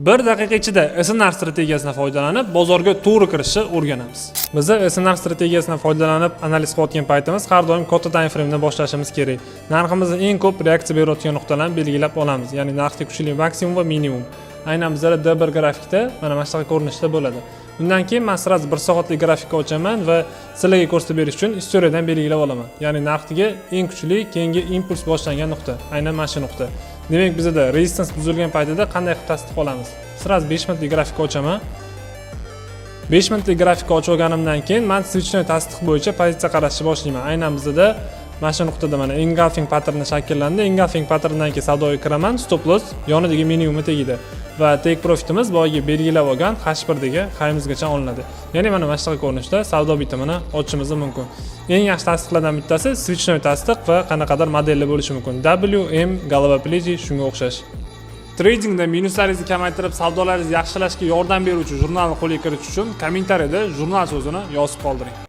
1 daqiqa ichida SNR strategiyasidan foydalanib, bozorga to'g'ri kirishni o'rganamiz. Biza SNR strategiyasidan foydalanib analiz qilayotgan paytimiz har doim katta time framedan boshlashimiz kerak. Narximizni eng ko'p reaksiya berayotgan nuqtalarni belgilab olamiz, ya'ni narxda kuchli maksimum va minimum. Aynan bizlarda D1 grafikda mana shunaqa ko'rinishda bo'ladi. Undan keyin man сразу 1 soatlik grafikka ochaman va sizlarga ko'rsatib berish uchun история dan belgilab olaman, ya'ni narxdagi eng kuchli keyingi impuls boshlangan nuqta aynan mana shu nuqta. Demak, bizada resistance buzilgan paytida qanday qilib tasdiq olamiz? Сразу 5 minutlik grafikka ochaman. 5 minutlik grafikka ochib olganimdan keyin man свечной tasdiq bo'yicha pozitsiya qarashni boshlayman. Aynan bizada mana shu nuqtada mana engulfing patterni shakllandi. Engulfing patternidan keyin savdoga kiraman, stop loss yonidagi minimumi tagida va take profitimiz boyagi belgilab olgan H1 dagi highimizgacha olinadi. Ya'ni mana shunaqa ko'rinishda savdo bitimini ochishimiz mumkin. Eng yaxshi tasdiqlardan bittasi свечной tasdiq va qanaqadir modellar bo'lishi mumkin: W, M, голова, плечи, shunga o'xshash. Tradingda minuslaringizni kamaytirib, savdolaringizni yaxshilashga yordam beruvchi jurnalni qo'lga kiritish uchun kommentariyada "jurnal" so'zini yozib qoldiring.